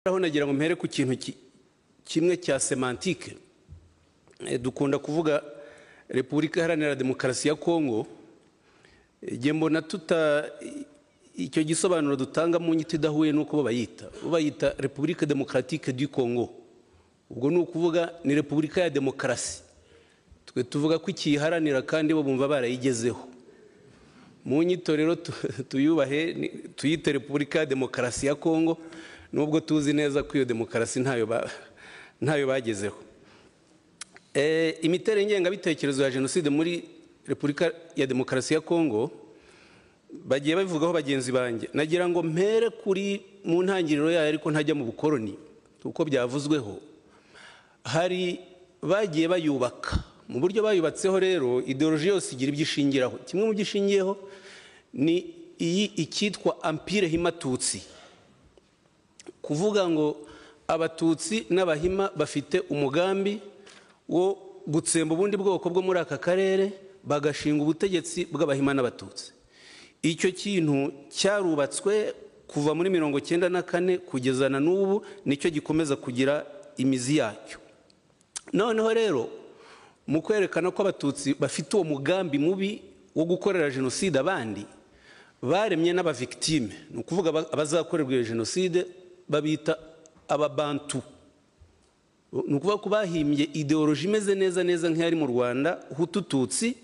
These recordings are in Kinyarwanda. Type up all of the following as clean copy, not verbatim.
Aho nagira ngo mpere ku kintu kimwe cya sémantique. Dukunda kuvuga Repubulika Iharanira Demokarasi ya Kongo. Njye mbona tuta icyo gisobanuro dutanga mu nyito idahuye n'uko bo bayita. Bo bayita République Démocratique du Congo, ubwo ni ukuvuga ni repubulika ya demokarasi. Twe tuvuga ko ikiyiharanira, kandi bo bumva barayigezeho. Mu nyito rero tuyubahe, tuyite Repubulika ya Demokarasi ya Kongo, nubwo tuzi neza ko iyo demokarasi ntayo bagezeho. Imiterere ngengabitekerezo ya jenoside muri Repubulika ya Demokarasi ya Kongo bagiye babivugaho bagenzi banjye. Nagira ngo mpere kuri mu ntangiriro yayo, ariko ntajya mu bukoroni kuko byavuzweho. Hari bagiye bayubaka mu buryo bayubatseho. Rero idéologie yose igira ibyo ishingiraho. Kimwe mu byo ishingiyeho ni iyi icyitwa Empire Hima-Tutsi, kuvuga ngo Abatutsi n'Abahima bafite umugambi wo gutsemba ubundi bwoko bwo muri aka karere, bagashinga ubutegetsi bw'Abahima n'Abatutsi. Icyo kintu cyarubatswe kuva muri 94 kugeza na n'ubu, nicyo gikomeza kugira imizi yacyo. Noneho rero mu kwerekana ko Abatutsi bafite uwo mugambi mubi wo gukorera jenoside abandi, baremye n'aba victimes, ni ukuvuga abazakorerwa iyo jenoside, babita Ababantu. Ni ukuvuga ko bahimbye idéologie imeze neza neza nk'iyari mu Rwanda, Hutu-Tutsi.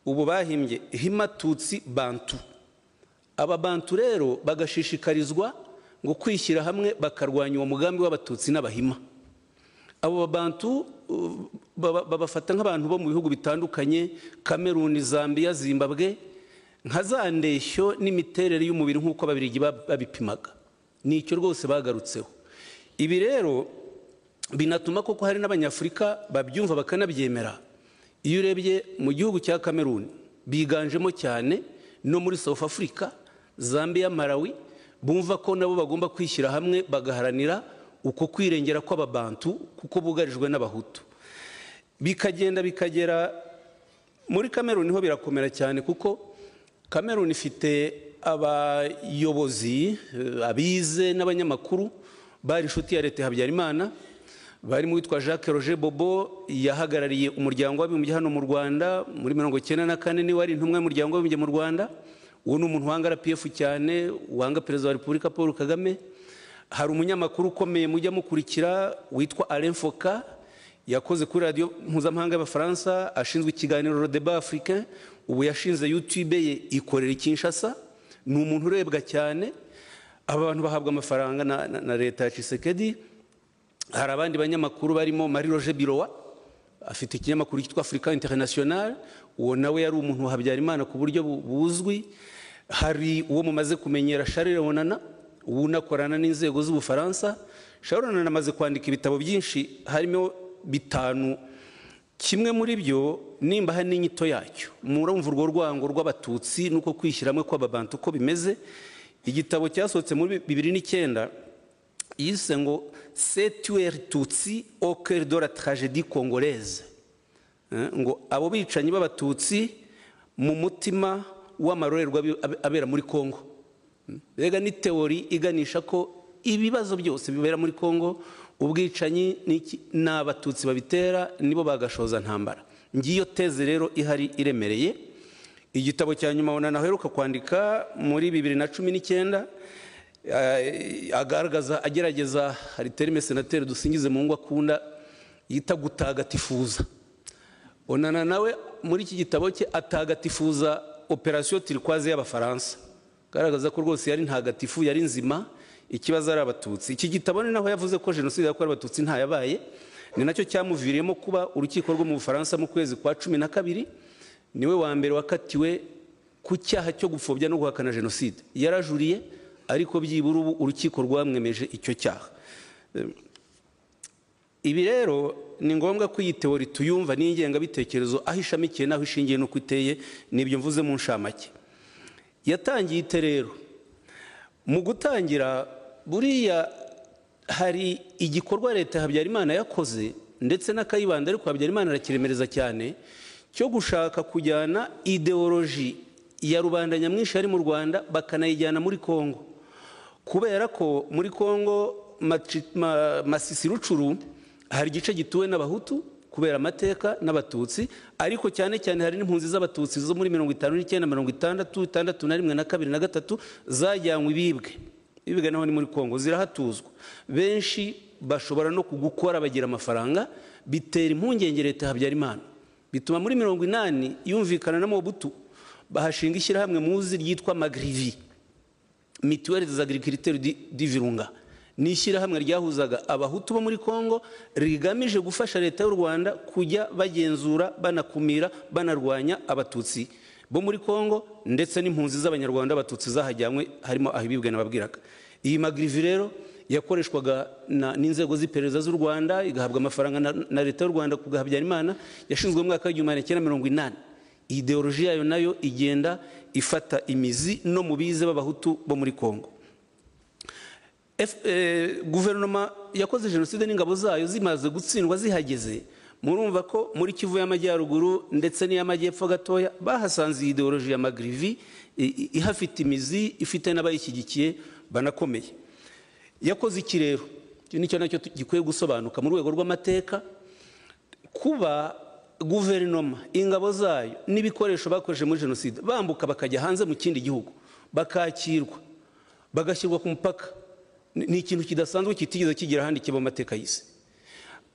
Ubu bahimbye Hima-Tutsi Bantu. Aba Bantu rero bagashishikarizwa ngo kwishyira hamwe bakarwanya uwo mugambi w'Abatutsi n'Abahima. Abo Bantu babafata nk'abantu bo mu bihugu bitandukanye, Kameruni, Zambia, Zimbabwe, nka za ndeshyo n'imiterere y'umubiri nk'uko Ababiligi babipimaga. Ni icyo rwose bagarutseho. Ibi rero binatuma koko hari n'Abanyafurika babyumva bakanabyemera. Iyo urebye mu gihugu cya Cameroon biganjemo cyane, no muri South Africa, Zambia, Malawi, bumva ko nabo bagomba kwishyira hamwe bagaharanira uko kwirengera kw'Ababantu kuko bugarijwe n'Abahutu. Bikagenda bikagera muri Cameroon niho birakomera cyane, kuko Cameroon ifite abayobozi abize n'abanyamakuru bari inshuti ya leta ya Habyarimana, barimo uwitwa Jacques Roger Bobo, yahagarariye Umuryango w'Abibumbye hano mu Rwanda muri 94, niwe wari intumwa y'Umuryango w'Abibumbye mu Rwanda. Uwo ni umuntu wanga RPF cyane, wanga Perezida wa Repubulika Paul Kagame. Hari umunyamakuru ukomeye mujya mukurikira witwa Alain Foka, yakoze kuri Radiyo Mpuzamahanga y'Abafaransa, ashinzwe ikiganiro Le Débat Africain. Ubu yashinze YouTube ye, ikorera i Kinshasa, ni umuntu urebwa cyane. Aba bantu bahabwa amafaranga na leta ya Tshisekedi. Hari abandi banyamakuru barimo Marie Roger Birowa, afite ikinyamakuru cyitwa Africa International. Uwo nawe yari umuntu wa Habyarimana ku buryo buzwi. Hari uwo mumaze kumenyera, Charles Onana, ubu unakorana n'inzego z'Ubufaransa. Charles Onana amaze kwandika ibitabo byinshi, harimo bitanu. Kimwe muri byo nimba hari n'inyito yacyo, murumva urwo rwango rw'Abatutsi n'uko kwishyira hamwe kw'Ababantu uko bimeze. Igitabo cyasohotse muri 2009 yise ngo "Ces tueurs tutsi au cœur de la tragédie congolaise", ngo abo bicanyi b'Abatutsi mu mutima w'amarorerwa abera muri Congo. Mbega ni théorie iganisha ko ibibazo byose bibera muri Congo, ubwicanyi ni Abatutsi babitera, nibo bagashoza ntambara. Ngiyo thèse rero ihari iremereye. Igitabo cya nyuma Onana aheruka kwandika muri 2019, agaragaza, agerageza, hari terme senateri Dusingizemungu akunda yita gutagatifuza. Onana nawe muri iki gitabo cye atagatifuza Opération Turquoise y'Abafaransa, agaragaza ko rwose yari ntagatifu, yari nzima, ikibazo ari Abatutsi. Iki gitabo ni naho yavuze ko jenoside yakorewe Abatutsi ntayabaye. Ni nacyo cyamuviriyemo kuba urukiko rwo mu Bufaransa mu kwezi kwa 12, niwe wa mbere wakatiwe ku cyaha cyo gupfobya no guhakana jenoside. Yarajuriye, ariko byibura ubu urukiko rwamwemeje icyo cyaha. Ibi rero ni ngombwa ko iyi théorie tuyumva n'ingengabitekerezo, aho ishamikiye n'aho ishingiye n'uko iteye. Nibyo mvuze mu nshamake. Yatangiye ite rero? Mu gutangira, buriya hari igikorwa leta ya Habyarimana yakoze, ndetse n'Akayibanda, ariko Habyarimana arakiremereza cyane, cyo gushaka kujyana idéologie ya rubanda nyamwinshi yari mu Rwanda, bakanayijyana muri Congo, kubera ko muri Congo Masisi, Rucuru hari igice gituwe n'Abahutu kubera amateka n'Abatutsi, ariko cyane cyane hari n'impunzi z'Abatutsi zo muri 59, 60, 61 na 2 na 3 zajyanywe ibibwe. Ibibwe naho ni muri Kongo, zirahatuzwa. Benshi bashobora no kugukora bagira amafaranga, bitera impungenge leta Habyarimana. Bituma muri 80 yumvikana na Mobutu, bahashinga ishyirahamwe muzi ryitwa Magrivi, Mutuelle des Agriculteurs du Virunga. Ni ishyirahamwe ryahuzaga Abahutu bo muri Kongo, rigamije gufasha leta y'u Rwanda kujya bagenzura, banakumira, banarwanya Abatutsi bo muri Kongo ndetse n'impunzi z'Abanyarwanda Abatutsi zahajyanywe, harimo ahibibwe nababwiraga. Iyi Magrivi rero yakoreshwaga n'inzego z'iperereza z'u Rwanda, igahabwa amafaranga na leta y'u Rwanda ku bwa Habyarimana. Yashinzwe mu mwaka wa 1980. Ideoloji yayo nayo igenda ifata imizi no mu bize b'Abahutu bo muri Kongo. Guverinoma yakoze jenoside n'ingabo zayo zimaze gutsindwa zihageze, murumva ko muri Kivu y'Amajyaruguru ndetse n'iy'Amajyepfo gatoya bahasanze iyi ideoloji ya Magrivi ihafite imizi, ifite n'abayishyigikiye banakomeye. Yakoze iki rero? Iki nicyo nacyo gikwiye gusobanuka mu rwego rw'amateka. Kuba guverinoma, ingabo zayo n'ibikoresho bakoresheje muri jenoside bambuka bakajya hanze mu kindi gihugu, bakakirwa, bagashyirwa ku mupaka, ni ikintu kidasanzwe kitigeze kigira ahandi kiba mu mateka y'isi.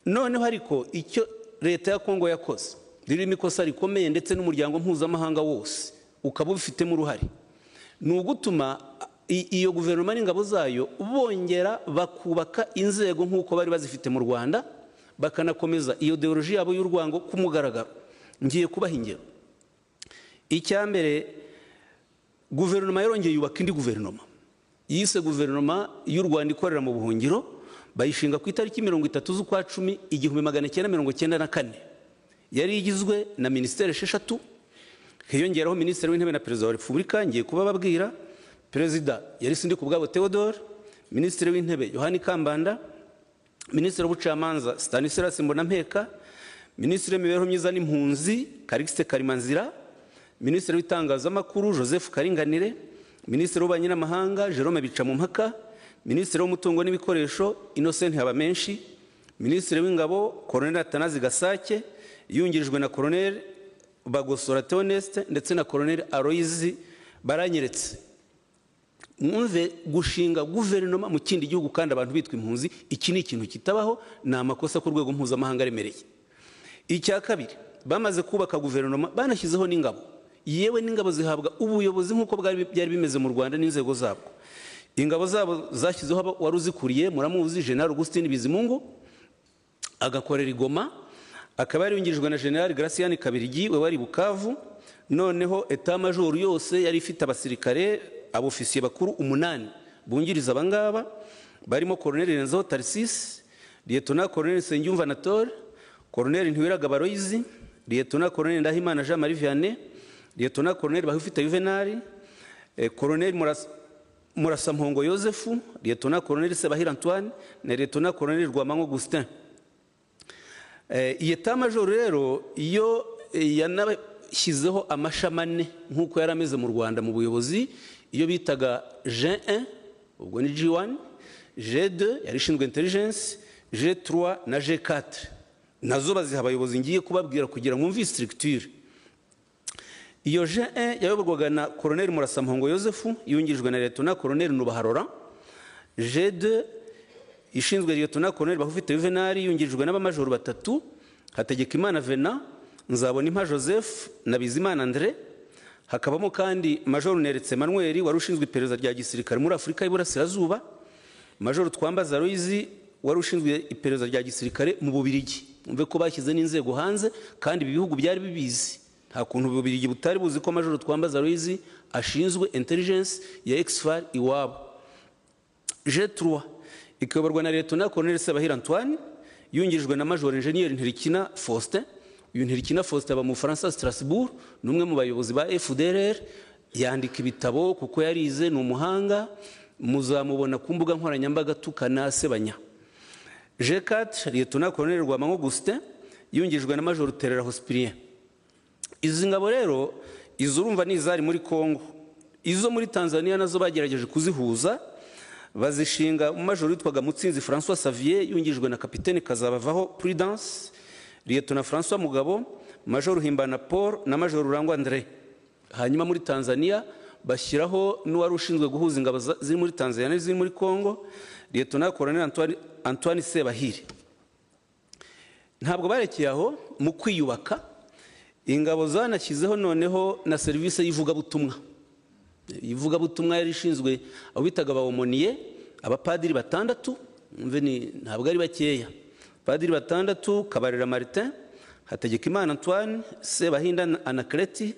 Noneho ariko icyo leta ya Kongo yakoze ririmo ikosa rikomeye, ndetse n'umuryango mpuzamahanga wose ukaba ubifitemo uruhare, ni ugutuma iyo guverinoma n'ingabo zayo bongera bakubaka inzego nk'uko bari bazifite mu Rwanda, bakanakomeza iyo ideoloji yabo y'urwango ku mugaragaro. Ngiye kubaha ingero. Icya mbere, guverinoma yarongeye yubaka indi guverinoma yise guverinoma y'u Rwanda ikorera mu buhungiro, bayishinga ku itariki 30 z'ukwa 10 1994. Yari igizwe na minisiteri 6, hiyongeraho minisitiri w'intebe na perezida wa repubulika. Ngiye kubababwira. Perezida yari Sindikubwabo Theodore, minisitiri w'intebe Yohani Kambanda, minisitiri w'ubucamanza Stanislas Mbonampeka, minisitiri w'imibereho myiza n'impunzi Calixte Karimanzira, minisitiri w'itangazamakuru Joseph Karinganire, minisitiri w'ububanyi n'amahanga Jerome Bicamumpaka, minisitiri w'umutungo n'ibikoresho Innocent Habamenshi, minisitiri w'ingabo Colonel Atanazi Gasake yungirijwe na Colonel Bagosora Theoneste ndetse na Colonel Aloys Baranyeretse. Mwumve, gushinga guverinoma mu kindi gihugu kandi abantu bitwa impunzi, iki ni ikintu kitabaho, ni amakosa ku rwego mpuzamahanga aremereye. Icya kabiri, bamaze kubaka guverinoma banashyizeho n'ingabo, yewe n'ingabo zihabwa ubuyobozi nk'uko byari bimeze mu Rwanda n'inzego zabwo. Ingabo zabo zashyizeho wari uzikuriye, muramuzi, General Augustin Bizimungu, agakorera i Goma, akaba yari yungirijwe na General Gracian Kabirigi we wari Bukavu. Noneho état-major yose yari ifite abasirikare, abofisiye bakuru 8 bungiriza abangaba, barimo Colonel Renzo Tarsis, Lieutenant Colonel Nsengiyumva Anatole, Colonel Ntiwiragaba Aloys, Lieutenant Colonel Ndahimana Jean Marie Vianney, Lieutenant Colonel Bahufite Juvenal, Colonel Murasampongo Joseph, Lieutenant Colonel Sebahira Antoine na Lieutenant Colonel Rwamango Augustin. Iyi état-major rero iyo yanashyizeho amashami ane nk'uko yari ameze mu Rwanda mu buyobozi, iyo bitaga G1, ubwo ni G1, G2 yari ishinzwe intelligence, G3 na G4, nazo baziha abayobozi ngiye kubabwira kugira ngo mwumve structure. Iyo G1 yayoborwaga na Colonel Murasampongo Joseph yungirijwe na Lieutenant Colonel Nubaharora. G2 ishinzwe Lieutenant Colonel Bahufite Juvenal yungirijwe n'abamajoro batatu, Hategekimana Vena, Nzabonimpa Joseph na Bizimana Andre. Hakabamo kandi Major Neretse Emmanuel wari ushinzwe iperereza rya gisirikare muri Afurika y'Iburasirazuba, Major Twambaza Aloys wari ushinzwe iperereza rya gisirikare mu Bubirigi. Umve ko bashyize n'inzego hanze kandi ibi bihugu byari bibizi. Nta kuntu Ububirigi butari buzi ko Major Twambaza Aloys ashinzwe intelligence ya Ex-FAR iwabo. G3 ikayoborwa na Lieutenant Colonel Sebahira Antoine yungirijwe na Major Engineer Ntirikina Faustin. Uyu Ntirikina Faustin aba mu Bufaransa, Strasbourg, ni umwe mu bayobozi ba FDLR, yandika ibitabo kuko yarize, ni umuhanga, muzamubona ku mbuga nkoranyambaga tukana asebanya. G4, Lieutenant Colonel Rwamango Augustin yungirijwe na Major Terera Hospirien. Izi ngabo rero izo urumva ni izari muri Kongo. Izo muri Tanzania nazo bagerageje kuzihuza, Bazishinga umajoro witwaga Mutsinzi François Xavier, yungirijwe na kapitene Kazabavaho Prudence, Liyetona François Mugabo, Major Himbana Paul na Major Rurangwa André. Hanyuma muri Tanzania bashyiraho n'uwari ushinzwe guhuza ingabo ziri muri Tanzania n'iziri muri Congo, Liyetona Colonel Antoine Sebahire. Ntabwo barekeye aho mu kwiyubaka, ingabo zanashyizeho noneho na serivisi y'ivugabutumwa. Ivugabutumwa yari ishinzwe abo bitaga abawomoniye, abapadiri 6, ntabwo ari bakeya. Padiri 6: Kabarira Martin, Hategekimana Antoine, Sebahinda Anacleti,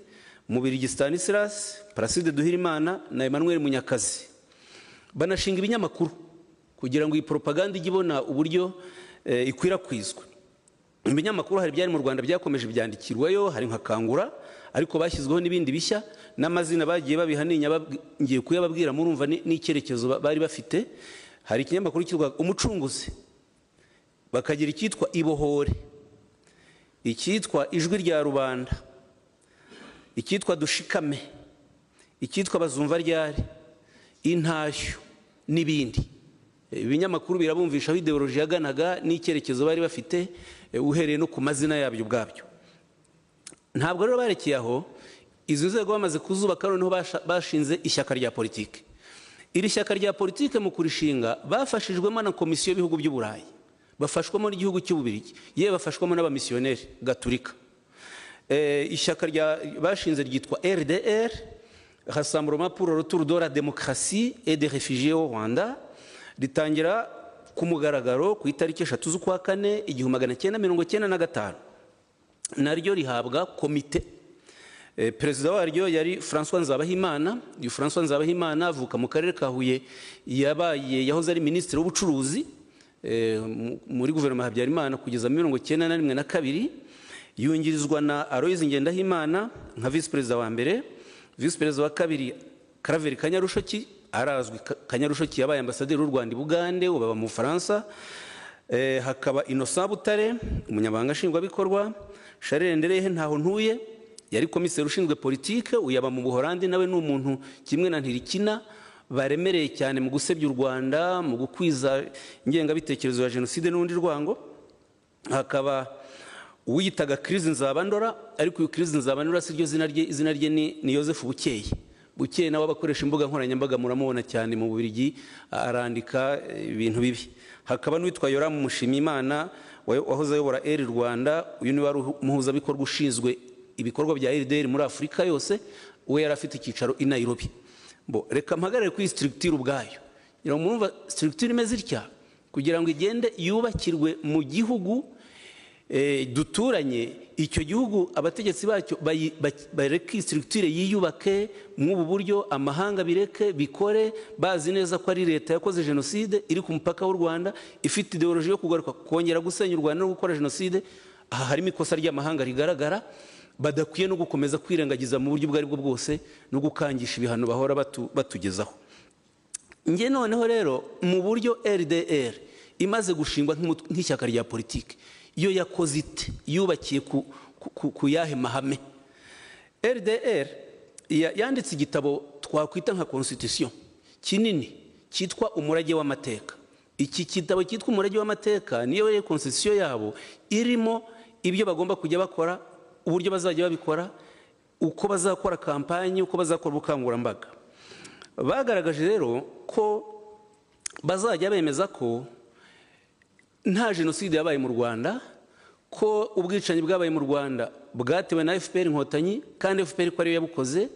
Mubirigi Stanislas, Placide Duhirimana na Emmanuel Munyakazi. Banashinga ibinyamakuru kugira ngo iyi propaganda ijye ibona uburyo ikwirakwizwa. Ibinyamakuru hari byari mu Rwanda byakomeje byandikirwayo, hari nka Kangura, ariko bashyizweho n'ibindi bishya n'amazina bagiye babihaninya, ngiye kuyababwira murumva n'icyerekezo bari bafite. Hari ikinyamakuru cyitwa Umucunguzi, bakagira icyitwa Ibohore, icyitwa Ijwi rya Rubanda, icyitwa Dushikame, icyitwa Bazumva Ryari, Intashyo n'ibindi. Ibinyamakuru birabumvisha aho ideoloji yaganaga n'icyerekezo bari bafite, uhereye no ku mazina yabyo ubwabyo. Ntabwo rero barekeye aho, izi nzego bamaze kuzubaka noneho bashinze ishyaka rya politike. Iri shyaka rya politike mu kurishinga bafashijwemo na komisiyo y'ibihugu by'Uburayi, bafashwamo n'igihugu cy'Ububirigi, yewe bafashwamo n'abamisiyoneri gaturika. Ishyaka rya bashinze ryitwa RDR, Rassemblement pour le retour de la démocratie et des réfugiés au Rwanda, ritangira ku mugaragaro ku itariki 3 z'ukwa kane 1995. Naryo rihabwa komite. Perezida waryo yari François Nzabahimana. Uyu François Nzabahimana avuka mu karere ka Huye, yabaye yahoze ari minisitiri w'ubucuruzi muri guverinoma ya Habyarimana kugeza 1991 na 2. Yungirizwa na Aloys Ngendahimana nka vice perezida wa mbere, vice perezida wa kabiri Claver Kanyarushoki, arazwi Kanyarushoki yabaye ambasaderi w'u Rwanda i Bugande, ubu aba mu Bufaransa. Hakaba Innocent Butare umunyamabanga nshingwabikorwa, Charles Nderehe ntaho ntuye yari komiseri ushinzwe politike, uyaba mu Buholandi, nawe ni umuntu kimwe na Ntirikina baremereye cyane mu gusebya u Rwanda, mu gukwiza ingengabitekerezo ya jenoside n'urundi rwango. Hakaba uwiyitaga Chris Nzabandora, ariko uyu Chris Nzabandora si ryo zina rye, izina rye ni Joseph Bukeye. Bukeye nawe abakoresha imbuga nkoranyambaga muramubona cyane mu Bubiligi, arandika ibintu bibi. Hakaba n'uwitwa Yoramu Mushimiyimana wahoze ayobora Air Rwanda, uyu ni wari umuhuzabikorwa ushinzwe ibikorwa bya RDR muri Afurika yose, we yari afite icyicaro i Nairobi. Bo reka mpagarare kuri structure ubwayo. Ngira murumva structure imeze itya kugira ngo igende yubakirwe mu gihugu duturanye, icyo gihugu abategetsi bacyo bareke structure yiyubake mw'ubu buryo, amahanga bireke bikore bazi neza ko ari leta yakoze jenoside iri ku mupaka w'u Rwanda, ifite ideologie yo kugaruka kongera gusenya u Rwanda no gukora jenoside. Aha harimo ikosa ry'amahanga rigaragara, badakwiye no gukomeza kwirengagiza mu buryo ubwo aribwo bwose no gukangisha ibihano bahora batugezaho. Nge noneho rero mu buryo RDR imaze gushingwa nk'ishyaka rya politike, iyo yakoze ite, yubakiye ku yahe mahame? RDR yanditse igitabo twakwita nka constitution kinini cyitwa Umurage w'Amateka. Iki gitabo cyitwa Umurage w'Amateka niyo yari constitution yabo, irimo ibyo bagomba kujya bakora, uburyo bazajya babikora, uko bazakora kampanye, uko bazakora ubukangurambaga. Bagaragaje rero ko bazajya bemeza ko nta jenoside yabaye mu Rwanda, ko ubwicanyi bwabaye mu Rwanda bwatewe na FPR Inkotanyi, kandi FPR ko ariyo yabukoze.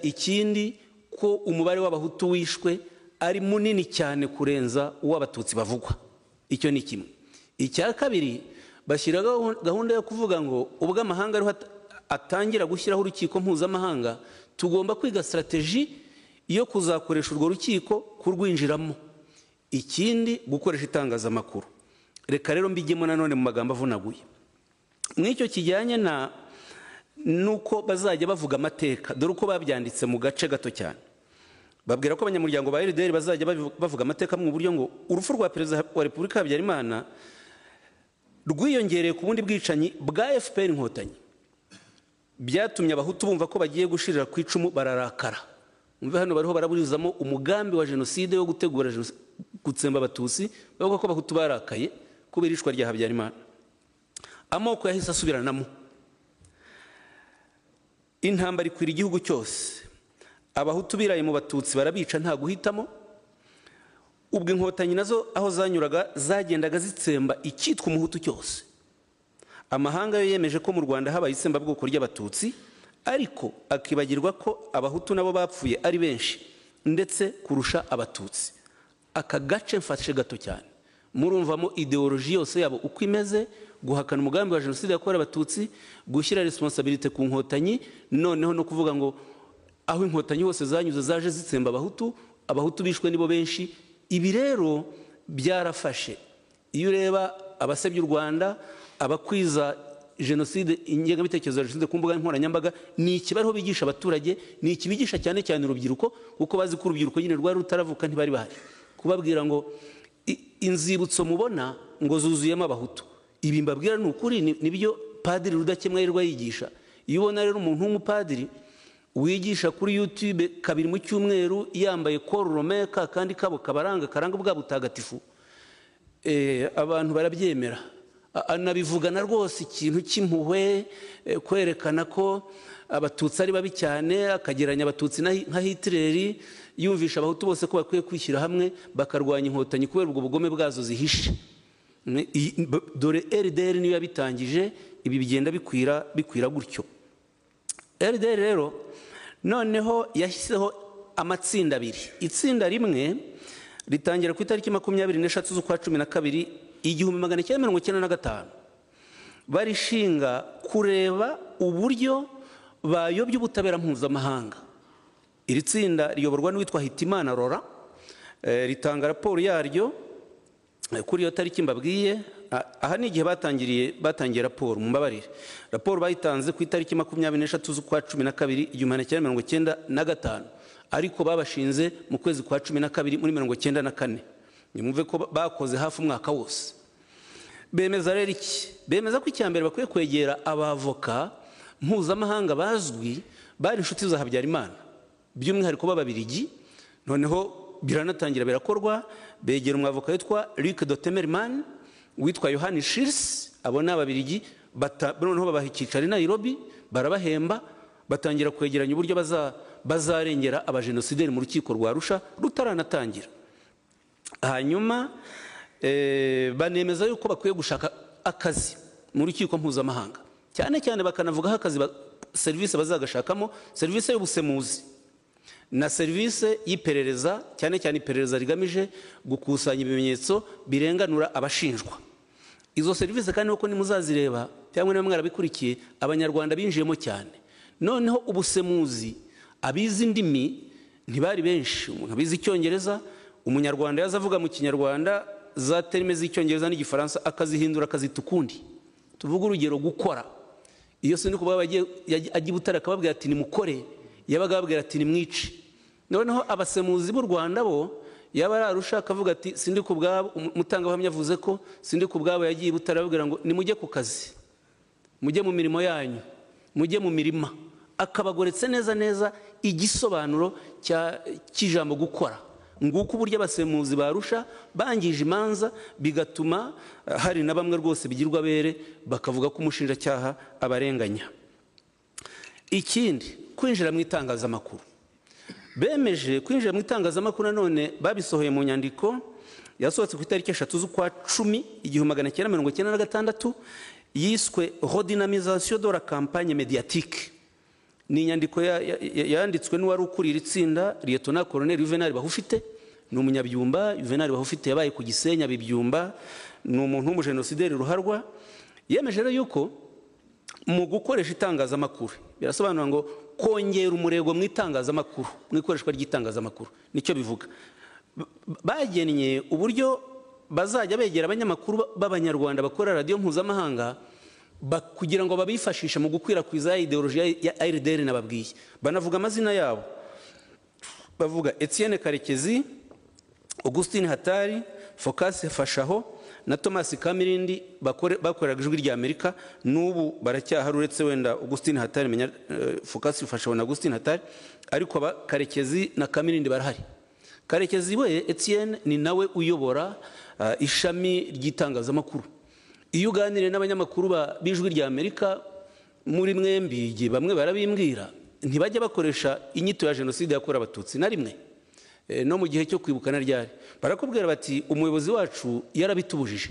Ikindi ko umubare w'abahutu wishwe ari munini cyane kurenza uw'abatutsi bavugwa. Icyo ni kimwe. Icya kabiri, bashyira gahunda yo kuvuga ngo ubwo amahanga ariho atangira gushyiraho urukiko mpuzamahanga, tugomba kwiga strategie yo kuzakoresha urwo rukiko kurwinjiramo. Ikindi, gukoresha itangazamakuru. Reka rero mbigemo nanone mu magambo avunaguye. Mw'icyo kijyanye na nuko bazajya bavuga amateka, dore uko babyanditse mu gace gato cyane. Babwira ko abanyamuryango ba RDR bazajya bavuga amateka mu buryo ngo urupfu rwa Perezida wa Repubulika Habyarimana rwiyongereye ku bundi bwicanyi bwa FPR Inkotanyi, byatumye abahutu bumva ko bagiye gushirira ku icumu bararakara. Umve hano bariho baraburizamo umugambi wa jenoside wo gutegura gutsemba Abatutsi, bavuga ko Abahutu barakaye kubera ishwa rya Habyarimana. Amoko yahise asubiranamo, intambara ikwira igihugu cyose. Abahutu biraye mu Batutsi barabica nta guhitamo. Ubwo Inkotanyi nazo aho zanyuraga zagendaga zitsemba icyitwa Umuhutu cyose. Amahanga yo yemeje ko mu Rwanda habaye itsembabwoko ry'Abatutsi, ariko akibagirwa ko Abahutu nabo bapfuye ari benshi ndetse kurusha Abatutsi. Aka gace mfashe gato cyane, murumvamo ideoloji yose yabo uko imeze: guhakana umugambi wa jenoside yakorewe Abatutsi, gushyira responsabilité ku Nkotanyi, noneho no kuvuga ngo aho Inkotanyi hose zanyuze zaje zitsemba Abahutu, Abahutu bishwe nibo benshi. Ibi rero byarafashe. Iyo ureba abasebya u Rwanda, abakwiza jenoside, ingengabitekerezo ya jenoside ku mbuga nkoranyambaga, ni ikibariho bigisha abaturage, ni ikibigisha cyane cyane urubyiruko, kuko bazi ko urubyiruko nyine rwari rutaravuka, ntibari bahari. Kubabwira ngo inzibutso mubona ngo zuzuyemo Abahutu, ibi mbabwira ni ukuri, nibyo Padiri Rudakemwa yirirwa yigisha. Iyo ubona rero umuntu w'umupadiri wigisha kuri YouTube kabiri mu cyumweru yambaye kororomeka kandi kabo kabaranga karanga bwa butagatifu, abantu barabyemera. Anabivugana rwose ikintu cy'impuhwe, kwerekana ko Abatutsi ari babi cyane, akagereranya Abatutsi nka Hitler, yumvisha Abahutu bose ko bakwiye kwishyira hamwe bakarwanya Inkotanyi kubera ubwo bugome bwazo zihishe. Dore RDR niyo yabitangije, ibi bigenda bikwira gutyo. RDR rero noneho yashyizeho amatsinda abiri. Itsinda rimwe ritangira ku itariki 23 z'ukwa 12 1995, barishinga kureba uburyo bayobya ubutabera mpuzamahanga. Iri tsinda riyoborwa n'uwitwa Hitimana Rora, ritanga raporo yaryo kuri iyo tariki mbabwiye. Aha ni igihe batangiye raporo, mumbabarire. Raporo bayitanze ku itariki 23 z'ukwa 12 1995, ariko babashinze mu kwezi kwa 12 muri 94. Nimumve ko bakoze hafi umwaka wose. Bemeza rero iki? Bemeza ko icyambere bakwiye kwegera abavoka mpuzamahanga bazwi bari inshuti za Habyarimana, by'umwihariko b'Ababirigi. Noneho biranatangira birakorwa, begera umwavoka witwa Luc de Temerman, witwa Yohani Shirs, abo ni Ababirigi. Noneho babaha icyicaro i Nairobi, barabahemba, batangira kwegeranya uburyo bazarengera abajenosideri mu rukiko rwa Arusha rutaranatangira. Hanyuma banemeza yuko bakwiye gushaka akazi mu rukiko mpuzamahanga, cyane cyane bakanavugaho akazi serivisi bazagashakamo, serivisi y'ubusemuzi na serivisi y'iperereza, cyane cyane iperereza rigamije gukusanya ibimenyetso birenganura abashinjwa. Izo serivisi kandi uko nimuzazireba cyangwa niba mwarabikurikiye, Abanyarwanda binjiyemo cyane. Noneho ubusemuzi, abizi indimi ntibari benshi. Umuntu abizi Icyongereza, Umunyarwanda yaza avuga mu Kinyarwanda za termes z'Icyongereza n'Igifaransa akazihindura akazita ukundi. Tuvuge urugero gukora, iyo si kuba ajya i Butare akababwira ati nimukore, yabaga ababwira ati nimwice. Noneho abasemuzi b'u Rwanda bo yaba ari Arusha akavuga ati sindi ku bwabo, umutangabuhamya avuze ko sindi ku bwabo yagiye i Butare ababwira ngo nimujye ku kazi, mujye mu mirimo yanyu, mujye mu mirima, akabagoretse neza neza igisobanuro cy'ijambo gukora. Nguko uburyo abasemuzi barusha bangije imanza, bigatuma hari na bamwe rwose bigirwa bere bakavuga ko umushinjacyaha abarenganya. Ikindi, kwinjira mu itangazamakuru. Bemeje kwinjira mu itangazamakuru, nanone babisohoye mu nyandiko yasohotse ku itariki 3 z'ukwa 10 1996, yiswe Redynamisation de la campagne médiatique. Ni inyandiko yanditswe n'uwari ukuriye itsinda, Lieutenant Colonel Juvenal Bahufite, ni umunyabyumba. Juvenal Bahufite yabaye ku Gisenyi abibyumba, ni umuntu w'umujenosideri ruharwa. Yemeje rero yuko mu gukoresha itangazamakuru, birasobanura ngo kongera umurego mu itangazamakuru, mu ikoreshwa ry'itangazamakuru, nicyo bivuga. Bagennye uburyo bazajya begera abanyamakuru b'Abanyarwanda bakora radiyo mpuzamahanga kugira ngo babifashishe mu gukwirakwiza ideoloji ya RDR nababwiye. Banavuga amazina yabo, bavuga Etienne Karekezi, Augustine Hatari, Focus Fashaho na Thomas Kamirindi bakoreraga Ijwi rya Amerika, n'ubu baracyahari uretse wenda Augustin Hatari, menya Focus Fashaho na Augustin Hatari, ariko aba Karekezi na Kamirindi barahari. Karekezi we Etienne ni nawe uyobora ishami ry'itangazamakuru. Iyo uganiriye n'abanyamakuru b'Ijwi rya Amerika muri mwembi, bamwe barabimbwira, ntibajya bakoresha inyito ya jenoside yakorewe Abatutsi na rimwe, no mu gihe cyo kwibuka na ryari. Barakubwira bati umuyobozi wacu yarabitubujije,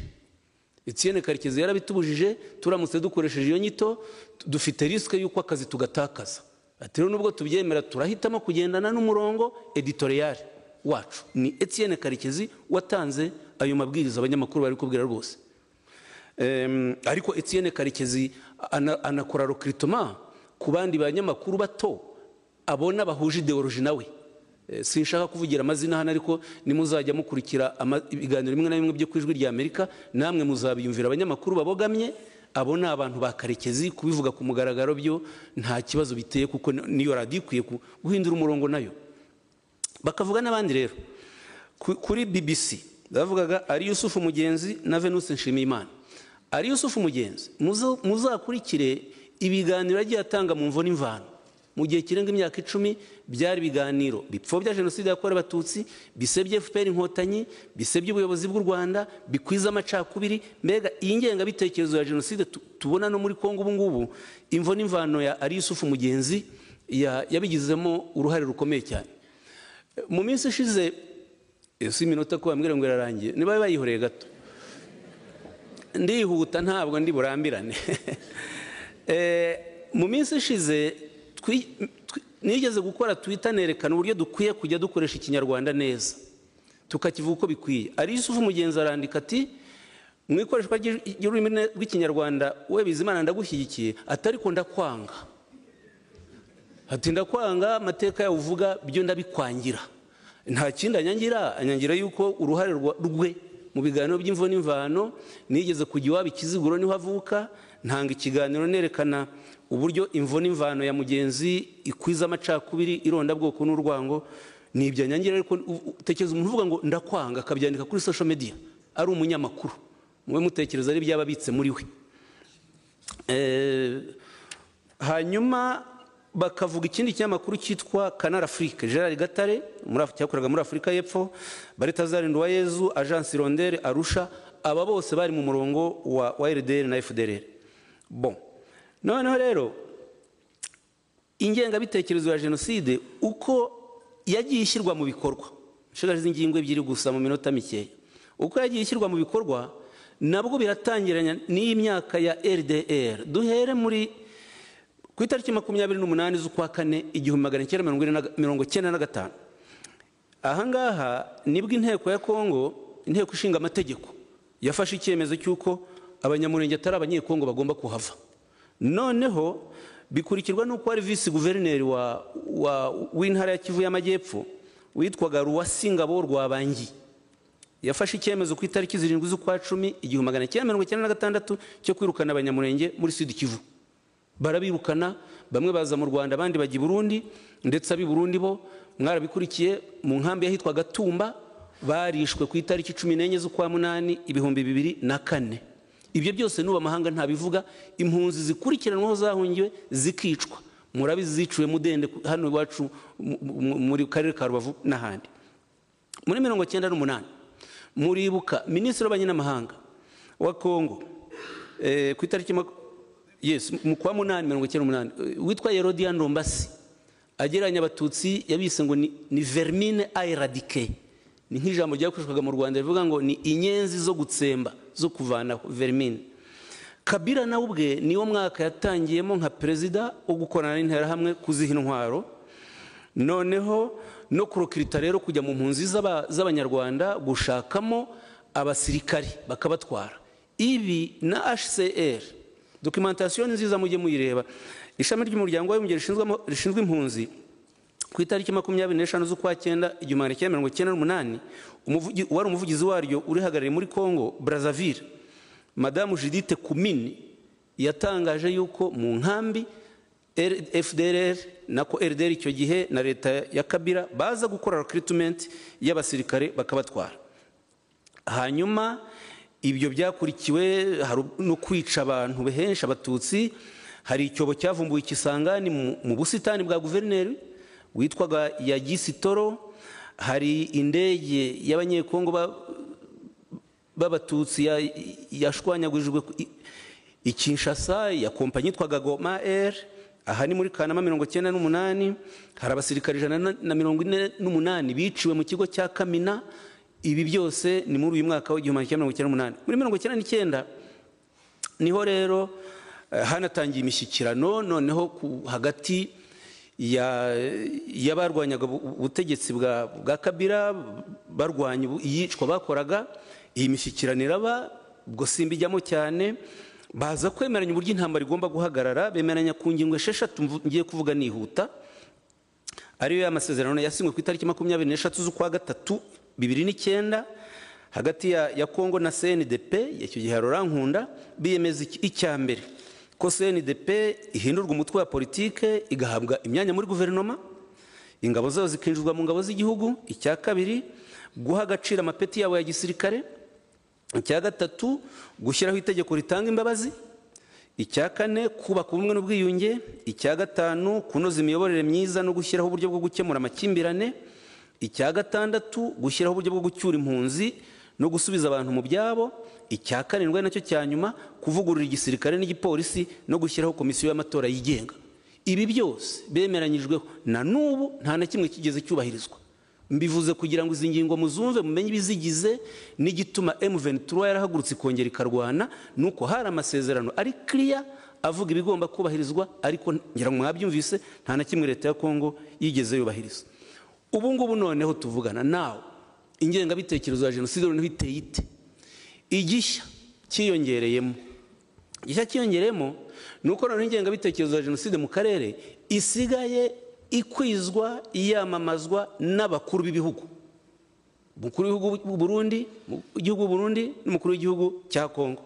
Etienne Karekezi yarabitubujije, turamutse dukoresheje iyo nyito dufite risque y'uko akazi tugatakaza. Ati rero nubwo tubyemera turahitamo kugendana n'umurongo editorial wacu. Ni Etienne Karekezi watanze ayo mabwiriza, abanyamakuru bari kubwira rwose. Ariko Etienne Karekezi anakora recrutement ku bandi banyamakuru bato abona bahuje ideologie nawe. Sinshaka kuvugira amazina hano, ariko nimuzajya mukurikira ibiganiro bimwe na bimwe byo ku Ijwi rya Amerika, namwe muzabiyumvira abanyamakuru babogamye. Abo ni abantu ba Karekezi, kubivuga ku mugaragaro byo nta kibazo biteye, kuko niyo radiyo ikwiye guhindura umurongo nayo. Bakavuga n'abandi rero kuri BBC bavugaga ari Yusufu Mugenzi na Venus Nshimiyimana. Ari Yusufu Mugenzi, muzakurikire ibiganiro yagiye atanga mu mvo n'imvano mu gihe kirenga imyaka 10, byari ibiganiro bipfobya jenoside yakorewe Abatutsi, bisebye FPR Inkotanyi, bisebye ubuyobozi bw'u Rwanda, bikwiza amacakubiri. Mbega iyi ngengabitekerezo ya jenoside tubona no muri Kongo ubu ngubu, imvo n'imvano ya ari Yusufu Mugenzi yabigizemo uruhare rukomeye cyane. Mu minsi ishize, si iminota ko bambwira ngo irarangiye, niba bayihoreye gato ndihuta ntabwo ndi burambirane. Mu minsi ishize nigeze gukora Twitter nerekana uburyo dukwiye kujya dukoresha Ikinyarwanda neza, tukakivuga uko bikwiye. Ari Yusufu Mugenzi arandika ati mu ikoreshwa ry'ururimi rw'Ikinyarwanda we Bizimana ndagushyigikiye, atariko ndakwanga. Ati ndakwanga amateka yawe uvuga byo ndabikwangira. Nta kindi anyangira, anyangira yuko uruhare rwe mu biganiro by'imvo n'imvano, nigeze kujya iwabo Ikiziguro niho avuka, ntanga ikiganiro nerekana uburyo imvo n'imvano ya Mugenzi ikwiza amacakubiri, irondabwoko n'urwango. Nibyo anyangira, ariko utekereza umuntu uvuga ngo ndakwanga akabyandika kuri social media ari umunyamakuru, mube mutekereza ari byababitse muri we. Hanyuma bakavuga ikindi kinyamakuru cyitwa Canal Afrique, Gerard Gatare cyakoraga muri Afurika y'Epfo, Baritazari Nduwayezu, Agence Hirondelle Arusha, aba bose bari mu murongo wa RDR na FDLR. Bon, noneho rero ingengabitekerezo ya jenoside uko yagiye ishyirwa mu bikorwa, nshigaje ingingo ebyiri gusa mu minota mikeya. Uko yagiye ishyirwa mu bikorwa nabwo biratangiranya n'iyi myaka ya RDR. Duhere muri ku itariki 28 z'ukwa kane 1995. Ahangaha nibwo inteko ya Kongo, inteko ishinga amategeko, yafashe icyemezo cy'uko Abanyamurenge atari Abanyekongo bagomba kuhava. Noneho bikurikirwa n'uko ari vice guverineri w'intara ya Kivu y'Amajyepfo witwaga Ruwasingabo Rwabangi yafashe icyemezo ku itariki 7 z'ukwa 10 1996 cyo kwirukana Abanyamurenge muri Sud Kivu. Barabirukana, bamwe baza mu Rwanda abandi bajya i Burundi, ndetse abi Burundi bo mwarabikurikiye mu nkambi yahitwa Gatumba barishwe ku itariki 14 z'ukwa 8 2004. Ibyo byose n'ubu amahanga ntabivuga, impunzi zikurikiranwaho zahungiwe zikicwa, murabizi ziciwe Mudende hano iwacu muri karere ka Rubavu n'ahandi. Muri 1998 muribuka minisitiri w'abanyamahanga wa Kongo ku itariki mu kwa 8 1998 witwa Yerodia Ndombasi agereranya Abatutsi yabise ngo ni vermine à éradiquer. Ni nk'ijambo ryakoreshwaga mu Rwanda rivuga ngo ni inyenzi zo gutsemba, zo kuvanaho, vermine. Kabila nawe ubwe niwo mwaka yatangiyemo nka perezida wo gukorana n'Interahamwe kuziha intwaro, noneho no kurokirita rero kujya mu mpunzi z'Abanyarwanda gushakamo abasirikari bakabatwara. Ibi na HCR documentation nziza mujye muyireba, ishami ry'umuryango w'abibumbye rishinzwe impunzi ku itariki 25 z'ukwa 9 1998, wari umuvugizi waryo urihagarariye muri Congo Brazzaville, Madame Judith Kumini, yatangaje yuko mu nkambi FDLR nako RDR icyo gihe na leta ya Kabila baza gukora recruitment y'abasirikare bakabatwara. Hanyuma ibyo byakurikiwe no kwica abantu benshi Abatutsi. Hari icyobo cyavumbuwe Kisangani mu busitani bwa guverineri witwaga Yagisitoro. Hari indege y'Abanyekongo b'Abatutsi yashwanyagurijwe i Kinshasa ya kompanyi yitwaga Goma Air. Aha ni muri Kanama 98. Hari abasirikare 148 biciwe mu kigo cya Kamina. Ibi byose ni muri uyu mwaka w'1998. Muri 1999 niho rero hanatangiye imishyikirano noneho hagati y'abarwanyaga ubutegetsi bwa Kabila, barwanya iyicwa bakoraga. Iyi mishyikirano iraba, ubwo simbijyamo cyane. Baza kwemeranya uburyo intambara igomba guhagarara, bemeranya ku ngingo 6 ngiye kuvuga nihuta, ariyo y'amasezerano yasinywe ku itariki 23 z'ukwa gatatu 2009 hagati ya Kongo na CNDP icyo gihe Laurent Nkunda. Biyemeza icya mbere ko CNDP ihindurwa umutwe wa politike, igahabwa imyanya muri guverinoma, ingabo zayo zikinjizwa mu ngabo z'igihugu. Icya kabiri, guha agaciro amapeti yabo ya gisirikare. Icya gatatu, gushyiraho itegeko ritanga imbabazi. Icya kane, kubaka ubumwe n'ubwiyunge. Icya gatanu, kunoza imiyoborere myiza no gushyiraho uburyo bwo gukemura amakimbirane. Icya gatandatu, gushyiraho uburyo bwo gucyura impunzi no gusubiza abantu mu byabo. Icya karindwi nacyo cya nyuma, kuvugurura igisirikare n'igipolisi no gushyiraho komisiyo y'amatora yigenga. Ibi byose bemeranyijweho, na n'ubu nta na kimwe kigeze cyubahirizwa. Mbivuze kugira ngo izi ngingo muzumve, mumenye ibizigize n'igituma M23 yarahagurutse ikongera ikarwana, nuko hari amasezerano ari clear avuga ibigomba kubahirizwa, ariko ngira ngo mwabyumvise nta na kimwe leta ya Kongo yigeze yubahiriza. Ubu ngubu noneho tuvugana nawe, ingengabitekerezo ya jenoside noneho iteye ite? Igishya cyiyongereyemo, igishya cyiyongereyemo ni uko noneho ingengabitekerezo ya jenoside mu karere isigaye ikwizwa, iyamamazwa n'abakuru b'ibihugu, umukuru w'igihugu Burundi, igihugu Burundi n'umukuru w'igihugu cya Kongo.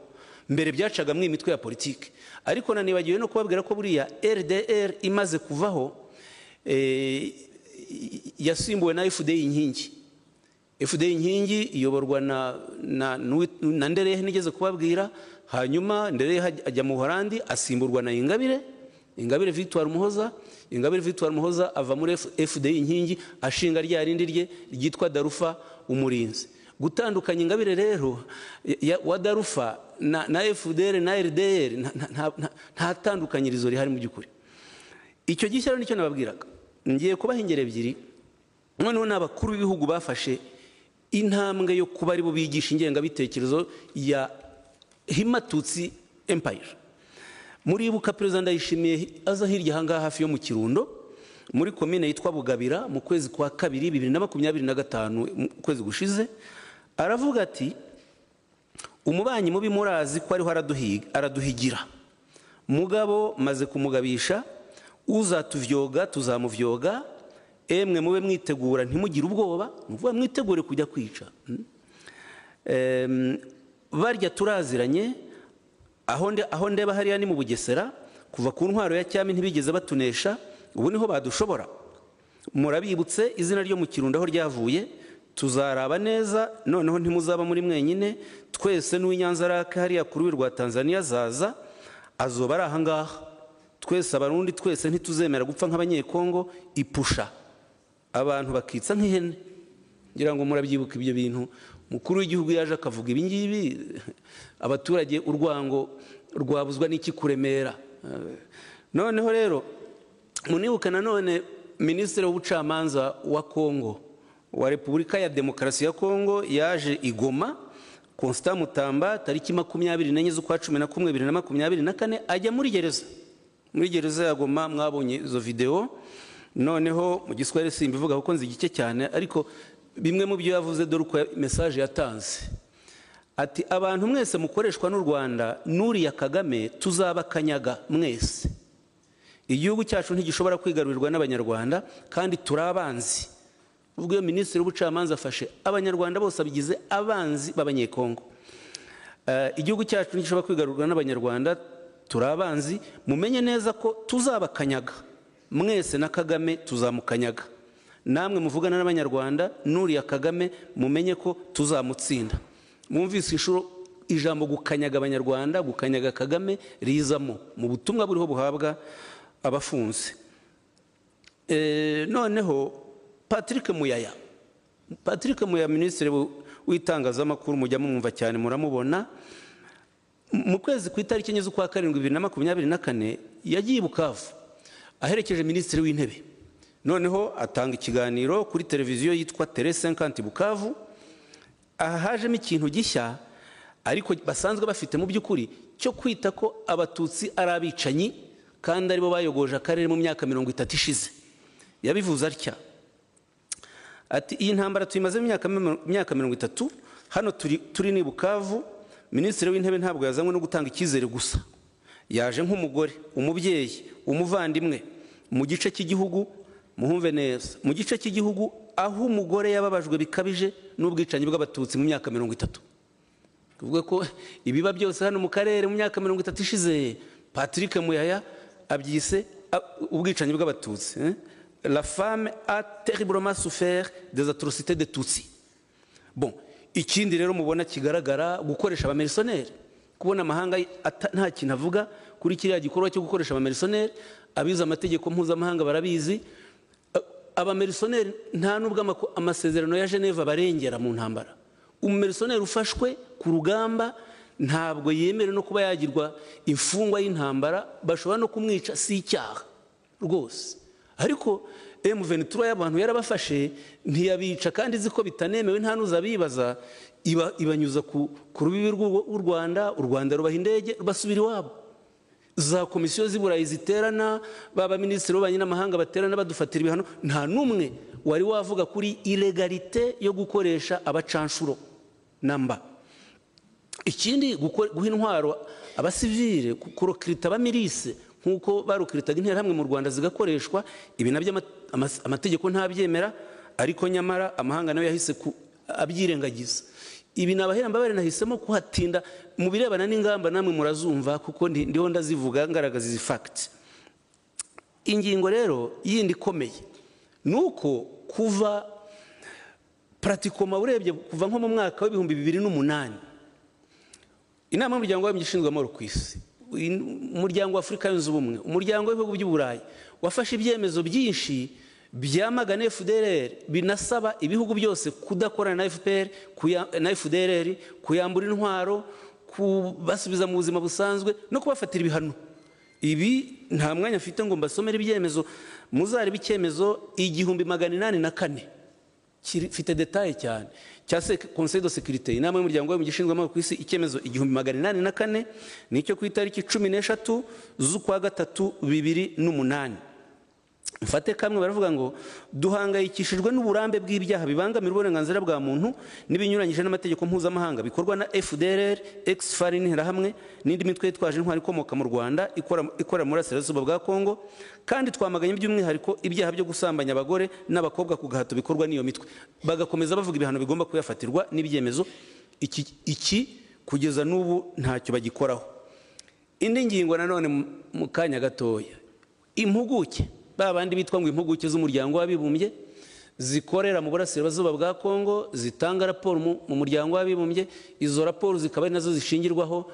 Mbere byacaga mu imitwe ya politike, ariko nanibagiwe no kubabwira ko buriya RDR imaze kuvaho yasimbuwe na FDI Inkingi. FDI Inkingi iyoborwa na Nderehe nigeze kubabwira. Hanyuma Nderehe ajya mu Buholandi asimburwa na Ingabire, Ingabire Victoire Muhoza. Ingabire Victoire Muhoza ava muri FDI Inkingi ashinga rya rindi rye ryitwa Darufa Umurinzi. Gutandukanya Ingabire rero wa Darufa na FDR na RDR nta tandukanyirizo rihari mu by'ukuri. Icyo gishya rero nicyo nababwiraga. Ngiye kubaha ingero ebyiri. Noneho n'abakuru b'ibihugu bafashe intambwe yo kuba aribo bigisha ingengabitekerezo ya Himatutsi Empire. Muribuka Perezida Ndayishimiye aza hirya ahangaha hafi yo mu Kirundo muri komine yitwa Bugabira mu kwezi kwa kabiri 2025, mu kwezi gushize, aravuga ati umubanyi mubi murazi ko ariho araduhigira, mugabo maze kumugabisha, uzatuvyoga tuzamuvyoga, emwe mube mwitegura ntimugire ubwoba, muvuga mwitegure kujya kwica. Barya turaziranye, aho ndeba hariya ni mu Bugesera, kuva ku ntwaro ya cyami ntibigeze batunesha, ubu niho badushobora. Murabibutse izina ryo mu Kirundo aho ryavuye, tuzaraba neza noneho ntimuzaba muri mwenyine, twese n'uw'Inyanza hariya ku rubi rwa Tanzania zaza azoba ari ahangaha, twese Abarundi twese ntituzemera gupfa nk'Abanyekongo ipusha abantu bakitsa nk'ihene. Ngira ngo murabyibuka ibyo bintu. Mukuru w'igihugu yaje akavuga ibi ngibi, abaturage urwango rwabuzwa n'iki kuremera. Noneho rero munibuka nanone Minisitiri w'ubucamanza wa Kongo, wa Repubulika ya Demokarasi ya Kongo, yaje i Goma, Constant Mutamba, tariki 24 z'ukwa 11 2024, ajya muri gereza, muri gereza ya Goma. Mwabonye izo video. Noneho mu Giswahili simbivuga kuko nzi gike cyane, ariko bimwe mu byo yavuze dore uko message yatanze. Ati abantu mwese mukoreshwa n'u Rwanda nuriya Kagame tuzabakanyaga mwese. Igihugu cyacu ntigishobora kwigarurirwa n'Abanyarwanda kandi turabanzi. Ubwo iyo Minisitiri w'ubucamanza afashe Abanyarwanda bose abigize abanzi b'Abanyekongo. Igihugu cyacu ntigishobora kwigarurirwa n'Abanyarwanda, turabanzi, mumenye neza ko tuzabakanyaga mwese na Kagame tuzamukanyaga. Namwe muvugana n'Abanyarwanda nuriya Kagame mumenye ko tuzamutsinda. Mwumvise inshuro ijambo gukanyaga Abanyarwanda, gukanyaga Kagame rizamo mu butumwa buriho buhabwa abafunze. Noneho Patrick Muyaya, Patrick Muyaya, minisitiri w'itangazamakuru, mujya mumwumva cyane, muramubona. Mu kwezi ku itariki 4 z'ukwa karindwi 2024 yagiye i Bukavu aherekeje minisitiri w'intebe, noneho atanga ikiganiro kuri televiziyo yitwa Tele 50 Bukavu. Aha hajemo ikintu gishya ariko basanzwe bafite mu by'ukuri, cyo kwita ko Abatutsi ari abicanyi kandi aribo bayogoje akarere mu myaka 30 ishize. Yabivuze atya, ati: "Iyi ntambara tuyimaze imyaka 30. Hano turi ni Bukavu. Minisitiri w'intebe ntabwo yazanywe no gutanga icyizere gusa, yaje nk'umugore, umubyeyi, umuvandimwe mu gice cy'igihugu." Muhumve neza, mu gice cy'igihugu aho umugore yababajwe bikabije n'ubwicanyi bw'Abatutsi mu myaka 30. Kuvuga ko ibiba byose hano mu karere mu myaka 30 ishize, Patrick Muyaya abyise ubwicanyi bw'Abatutsi. "La femme a terriblement souffert des atrocités de Tutsi." Bon, ikindi rero mubona kigaragara, gukoresha abamercenaires, kubona amahanga nta kintu avuga kuri kiriya gikorwa cyo gukoresha abamercenaires. Abize amategeko mpuzamahanga barabizi, abamercenaires nta nubwo amasezerano ya Geneve barengera mu ntambara. Umumercenaire ufashwe ku rugamba ntabwo yemerewe no kuba yagirwa imfungwa y'intambara, bashobora no kumwica, si icyaha rwose. Ariko M23 y'abantu yarabafashe, ntiyabica kandi izi ko bitanemewe, nta n'uzabibaza, ibanyuza ku rubibi rw'u Rwanda, u Rwanda rubaha indege basubira iwabo. Za komisiyo z'i Burayi ziterana, baba minisitiri w'ububanyi n'amahanga baterana badufatira ibihano, nta n'umwe wari wavuga kuri illégalité yo gukoresha abacanshuro namba. Ikindi, guha intwaro abasivile, kurecruta abamilice nk'uko barecrutaga Interahamwe mu Rwanda zigakoreshwa, ibi nabyo amategeko ntabyemera, ariko nyamara amahanga nayo yahise abyirengagiza. Ibi nabahera mbabare nahisemo kuhatinda. Mu birebana n'ingamba namwe murazumva kuko ndiho ndazivuga ngaragaza izi fact. Ingingo rero yindi ikomeye ni uko kuva pratiquement, urebye kuva nko mu mwaka wa 2008, Inama y'Umuryango w'Abibumbye ishinzwe amahoro ku isi, Umuryango wa Afurika Yunze Ubumwe, Umuryango w'Ibihugu by'Uburayi wafashe ibyemezo byinshi byamagana FDLR, binasaba ibihugu byose kudakorana na FPR na FDLR, kuyambura intwaro, kubasubiza mu buzima busanzwe no kubafatira ibihano. Ibi nta mwanya mfite ngo mbasomere ibyemezo, muzarebe icyemezo 1804, mfite détails cyane, cya Conseil de sécurité, Inama y'Umuryango w'Abibumbye ishinzwe amahoro ku isi. Icyemezo 1804 nicyo ku itariki 13 z'ukwa gatatu 2008. Mfate kamwe, baravuga ngo: "Duhangayikishijwe n'uburambe bw'ibyaha bibangamira uburenganzira bwa muntu n'ibinyuranyije n'amategeko mpuzamahanga bikorwa na FDLR, ex-FAR, Interahamwe n'indi mitwe yitwaje intwaro ikomoka mu Rwanda ikorera mu burasirazuba bwa Kongo, kandi twamaganye by'umwihariko ibyaha byo gusambanya abagore n'abakobwa ku gahato bikorwa n'iyo mitwe." Bagakomeza bavuga ibihano bigomba kuyafatirwa n'ibyemezo. Iki kugeza n'ubu ntacyo bagikoraho. Indi ngingo nanone mu kanya gatoya, impuguke, ba bandi bitwa ngo impuguke z'Umuryango w'Abibumbye zikorera mu burasirazuba bwa Kongo, zitanga raporo mu Muryango w'Abibumbye, izo raporo zikaba ari nazo zishingirwaho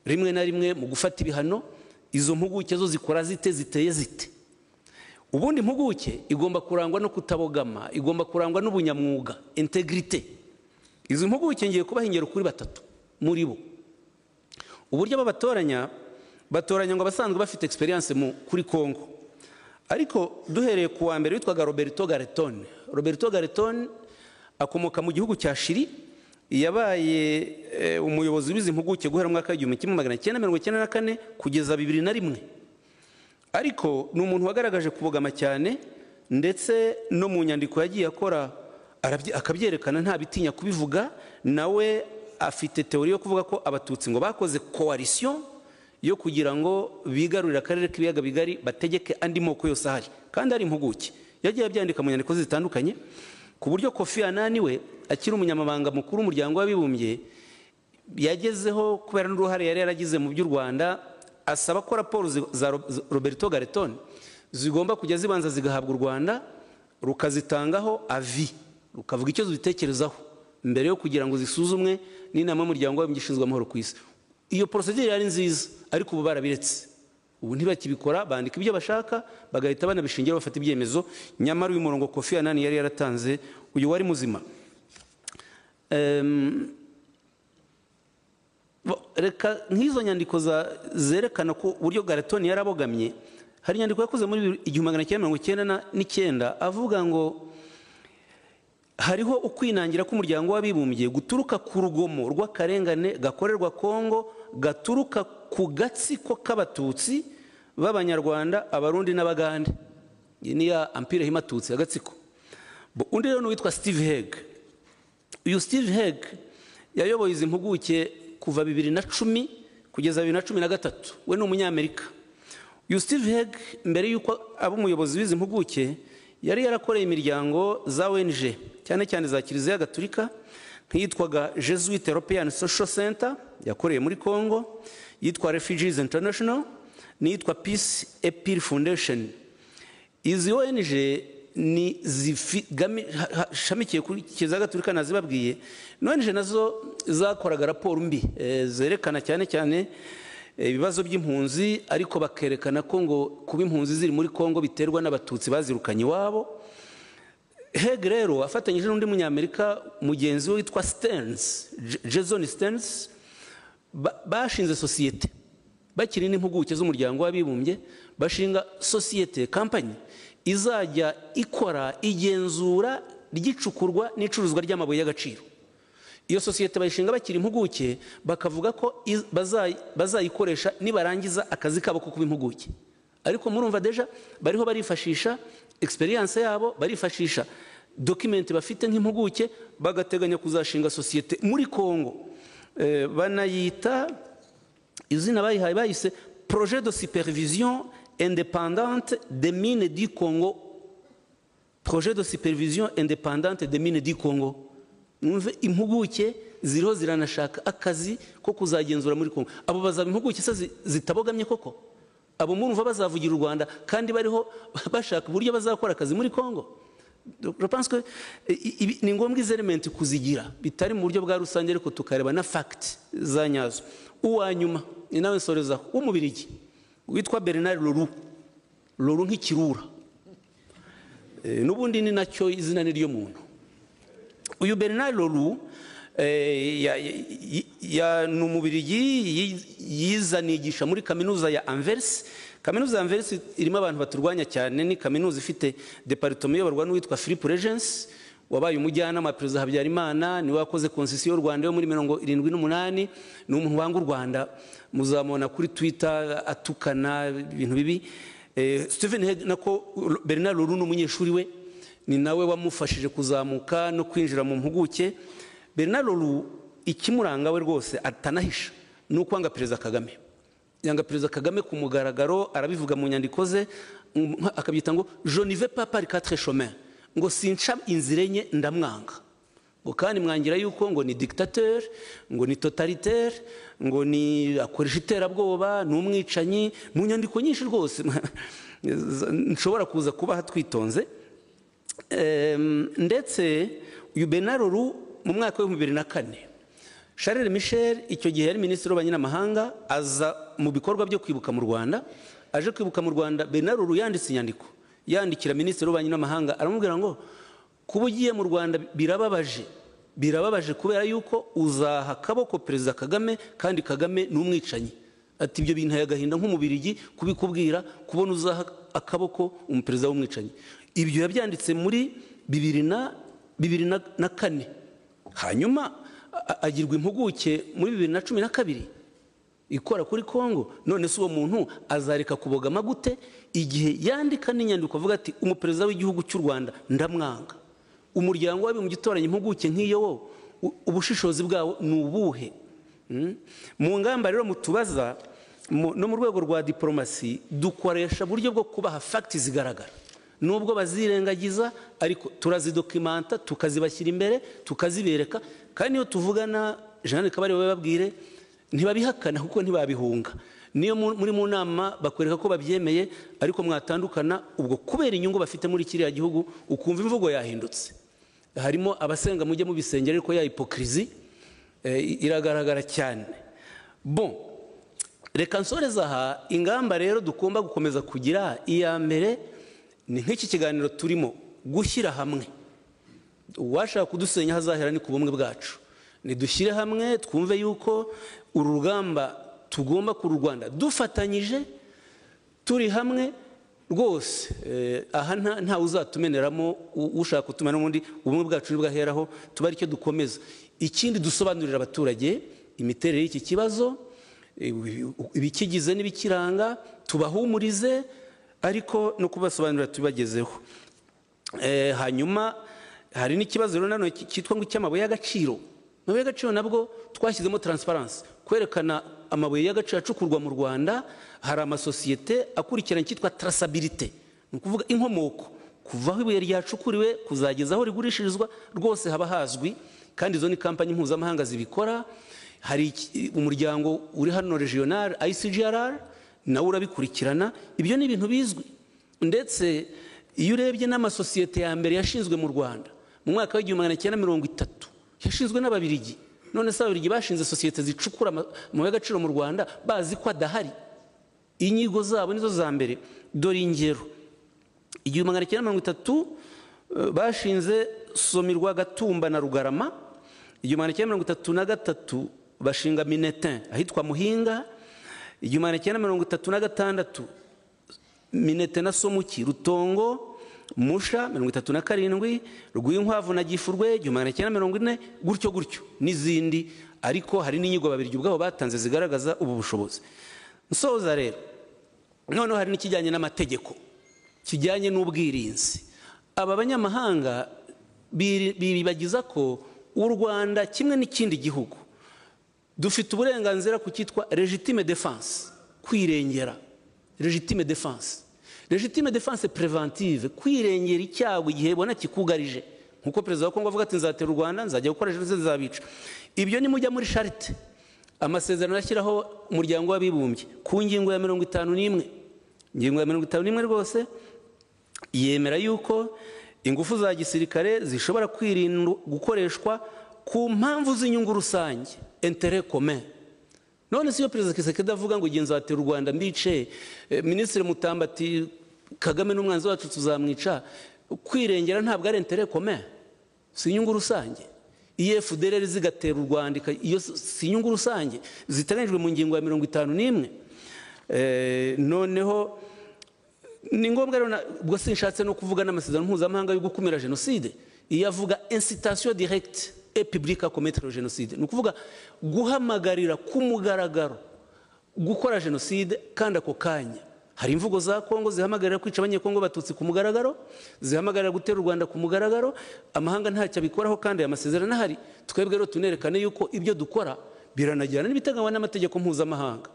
rimwe na rimwe mu gufata ibihano. Izo mpuguke zo zikora zite, ziteye zite? Ubundi impuguke igomba kurangwa no kutabogama, igomba kurangwa n'ubunyamwuga, intégrité. Izo mpuguke ngiye kubaha ingero kuri batatu muri bo. Uburyo babatoranya, batoranya ngo abasanzwe bafite experience mu kuri Kongo. Ariko duhereye ku wa mbere witwaga Roberto Garreton. Roberto Garreton akomoka mu gihugu cya Chili, yabaye umuyobozi w'izi mpuguke guhera mu mwaka wa 1994 kugeza 2001. Ariko ni umuntu wagaragaje kubogama cyane, ndetse no mu nyandiko yagiye akora akabyerekana, nta bitinya kubivuga. Nawe afite théorie yo kuvuga ko Abatutsi ngo bakoze coalition yo kugira ngo bigarurire akarere k'Ibiyaga Bigari, bategeke andi moko yose ahari, kandi ari impuguke. Yagiye abyandika mu nyandiko zitandukanye, ku buryo Kofi Annan we akiri umunyamabanga mukuru w'Umuryango w'Abibumbye yagezeho, kubera n'uruhare yari yaragize mu by'u Rwanda, asaba ko raporo za Roberto Garreton zigomba kujya zibanza zigahabwa u Rwanda, rukazitangaho avis, rukavuga icyo zibitekerezaho mbere yo kugira ngo zisuzumwe n'inama y'umuryango w'abibumbye ishinzwe amahoro ku isi. Iyo procédure yari nziza, ariko ubu barabiretse, ubu ntibakibikora, bandika ibyo bashaka bagahita banabishingira bafata ibyemezo. Nyamara uyu murongo Kofi Annan yari yaratanze uyu wari muzima. Reka nk'izo nyandiko zerekana ko uburyo Garton yarabogamye. Hari inyandiko yakoze muri 1999 avuga ngo hariho ukwinangira k'umuryango w'abibumbye guturuka ku rugomo rw'akarengane gakorerwa Kongo, gaturuka ku gatsiko k'abatutsi b'abanyarwanda, abarundi n'abagande. Iyi ni ya Empire Hima-Tutsi, agatsiko. Undi rero ni uwitwa Steve Hague. Uyu Steve Hague yayoboye izi mpuguke kuva 2010 kugeza 2013. We ni umunyamerika. Uyu Steve Hague, mbere y'uko aba umuyobozi w'izi mpuguke, yari yarakoreye imiryango za ONG, cyane cyane za Kiliziya Gatulika, nk'iyitwaga Jesuit European Social Center yakoreye muri Congo, yitwa Refugees International n'iyitwa Peace Epir Foundation. Izi ONG ni zishamikiye kuri Kiliziya Gatulika, nazibabwiye. ONG nazo zakoraga raporo mbi zerekana cyane cyane ibibazo by'impunzi, ariko bakerekana ko ngo kuba impunzi ziri muri Kongo biterwa n'abatutsi bazirukanye iwabo. Hague rero afatanyije n'undi munyamerika mugenzi we witwa Stearns, Jason Stearns, bashinze sosiyete bakiri n'impuguke z'umuryango w'abibumbye, bashinga sosiyete, kampanyi izajya ikora igenzura ry'icukurwa n'icuruzwa ry'amabuye y'agaciro. Iyo sosiyete bayishinga bakiri impuguke, bakavuga ko bazayikoresha nibarangiza akazi kabo ko kuba impuguke. Ariko murumva déjà bariho barifashisha expérience yabo, barifashisha document bafite nk'impuguke, bagateganya kuzashinga sosiyete muri Kongo. Banayita izina bayihaye, bayise Projet de supervision indépendante des mines du Congo. Projet de supervision indépendante des mines du Congo. Mwumve, impuguke ziriho ziranashaka akazi ko kuzagenzura muri Kongo. Abo bazaba impuguke se zitabogamye koko? Abo murumva bazavugira u Rwanda kandi bariho bashaka uburyo bazakora akazi muri Kongo? Je pense que ni ngombwa izi element kuzigira, bitari mu buryo bwa rusange, ariko tukareba na fact za nyazo. Uwa nyuma ni nawe nsoreza, w'umubirigi witwa Bernard Le Roux. Le Roux nk'ikirura, n'ubundi ni nacyo izina ni ryo muntu. Uyu Bernard Le Roux ni umubirigi, yizanigisha muri kaminuza ya Anvers. Kaminuza ya Anvers irimo abantu baturwanya cyane. Ni kaminuza ifite département iyoborwa n'uwitwa Philippe Regens, wabaye umujyanama wa Perezida Habyarimana, niwe wakoze constitution y'u Rwanda yo muri 78. Ni umuntu wanga u Rwanda, muzamubona kuri Twitter atukana ibintu bibi. Stephen Hague, nako Bernard Le Roux, ni umunyeshuri we, ni nawe wamufashije kuzamuka no kwinjira mu mpuguke. Bernard Le Roux, ikimuranga we rwose atanahisha ni ukwanga Perezida Kagame. Yanga Perezida Kagame ku mugaragaro, arabivuga mu nyandiko ze, akabyita ngo "Je ne vais pas par quatre chemins", ngo sinca inzira enye, ndamwanga. Ngo kandi mwangira yuko ngo ni dictateur, ngo ni totalitaire, ngo ni akoresha iterabwoba, ni umwicanyi, mu nyandiko nyinshi rwose nshobora kuza kubaha twitonze. Ndetse uyu Bernard Le Roux, mu mwaka wa 2004, Charles Michel, icyo gihe yari minisitiri w'ububanyi n'amahanga, aza mu bikorwa byo kwibuka mu Rwanda. Aje kwibuka mu Rwanda, Bernard Le Roux yanditse inyandiko yandikira minisitiri w'ububanyi n'amahanga, aramubwira ngo kuba ugiye mu Rwanda birababaje, birababaje kubera yuko uzaha akaboko Perezida Kagame, kandi Kagame ni umwicanyi. Ati ibyo bintu agahinda nk'umubirigi kubikubwira, kubona uzaha akaboko umuperezida w'umwicanyi. Ibyo yabyanditse muri 2004, hanyuma agirwa impuguke muri 2012 ikora kuri Kongo. None se uwo muntu azareka kubogama gute igihe yandika n'inyandiko avuga ati umuperezida w'igihugu cy'u Rwanda ndamwanga? Umuryango w'abibumbye utoranya impuguke nk'iyo, wo ubushishozi bwawo ni ubuhe? Mu ngamba rero mutubaza, no mu rwego rwa diporomasi dukoresha uburyo bwo kubaha facts zigaragara, nubwo bazirengagiza, ariko turazidocumenta, tukazibashyira imbere, tukazibereka. Kandi iyo tuvugana, Jeanne Kabarebe bababwire, ntibabihakana kuko ntibabihunga. Niyo muri mu nama bakwereka ko babyemeye, ariko mwatandukana, ubwo kubera inyungu bafite muri kiriya gihugu, ukumva imvugo yahindutse. Harimo abasenga, mujye mubisengera, ariko ya hypocrisie. Iragaragara cyane. Bon, reka nsoreze aha. Ingamba rero tugomba gukomeza kugira, iya mbere ni nk'iki kiganiro turimo, gushyira hamwe. Uwashaka kudusenya hazahera ni ku bumwe bwacu. Nidushyire hamwe, twumve yuko uru rugamba tugomba kururwana dufatanyije, turi hamwe rwose. Aha ntawe uzatumeneramo, ushaka kutumena n'ubundi ubumwe bwacu nibwaheraho tuba aricyo dukomeza. Ikindi, dusobanurira abaturage imiterere y'iki kibazo, ibikigize n'ibikiranga, tubahumurize, ariko no kubasobanurira tubagezeho. Hanyuma hari n'ikibazo rero nanone cyitwa ngo icy'amabuye y'agaciro. Amabuye y'agaciro nabwo twashyizemo transparence, kwerekana amabuye y'agaciro acukurwa mu Rwanda. Hari amasosiyete akurikirana icyitwa traçabilité, ni ukuvuga inkomoko, kuva aho ibuye ryacukuriwe kuzageza aho rigurishirizwa, rwose haba hazwi, kandi izo ni kampanyi mpuzamahanga zibikora. Hari umuryango uri hano regional, ICGLR, nawe urabikurikirana. Ibyo ni ibintu bizwi. Ndetse iyo urebye n'amasosiyete ya mbere yashinzwe mu Rwanda mu mwaka wa 1930 yashinzwe n'Ababirigi. None se Ababirigi bashinze sosiyete zicukura amabuye y'agaciro mu Rwanda bazi ko adahari? Inyigo zabo nizo za mbere. Dore ingero: 1930 bashinze Somirwa Gatumba na Rugarama. 1933 bashinga Minetin ahitwa Muhinga. 1936 Minete na Somuki Rutongo, Musha 37, Rwinkwavu na Gifurwe 1940, gutyo gutyo n'izindi. Ariko hari n'inyigo Babirigi ubwabo batanze zigaragaza ubu bushobozi. Nsoza rero, noneho hari n'ikijyanye n'amategeko, kijyanye n'ubwirinzi. Aba banyamahanga bibagiza ko u Rwanda, kimwe n'ikindi gihugu, dufite uburenganzira ku cyitwa légitime défense, kwirengera, légitime défense, légitime défense préventive, kwirengera icyago igihe bona kikugarije, nkuko perezida wa Kongo avuga ati: "Nzatera u Rwanda, nzajya gukora jenoside, nzabica." Ibyo nimujya muri charte, amasezerano ashyiraho Umuryango w'Abibumbye, ku ngingo ya 51, ingingo ya 51 rwose yemera yuko ingufu za gisirikare zishobora kwirindwa gukoreshwa ku mpamvu z'inyungu rusange, intérêt commun. None si iyo perezida Tshisekedi avuga ngo: "Nzatera u Rwanda mbice," minisitiri Mutamba ati: "Kagame n'umwanzi wacu, tuzamwica," kwirengera ntabwo ari intérêt commun? Si inyungu rusange? Iyo FDLR zigatera u Rwanda, iyo si inyungu rusange ziteganyijwe mu ngingo ya 51? Noneho ni ngombwa rero, ubwo sinshatse no kuvuga n'amasezerano mpuzamahanga yo gukumira jenoside, iyo avuga incitation directe et publique à commettre le génocide, ni ukuvuga guhamagarira ku mugaragaro gukora jenoside. Kandi ako kanya hari imvugo za Kongo zihamagarira kwica Abanyekongo Batutsi ku mugaragaro, zihamagarira gutera u Rwanda ku mugaragaro. Amahanga ntacyo abikoraho kandi aya masezerano ahari. Twebwe rero tunerekane yuko ibyo dukora biranajyana n'ibiteganywa n'amategeko mpuzamahanga.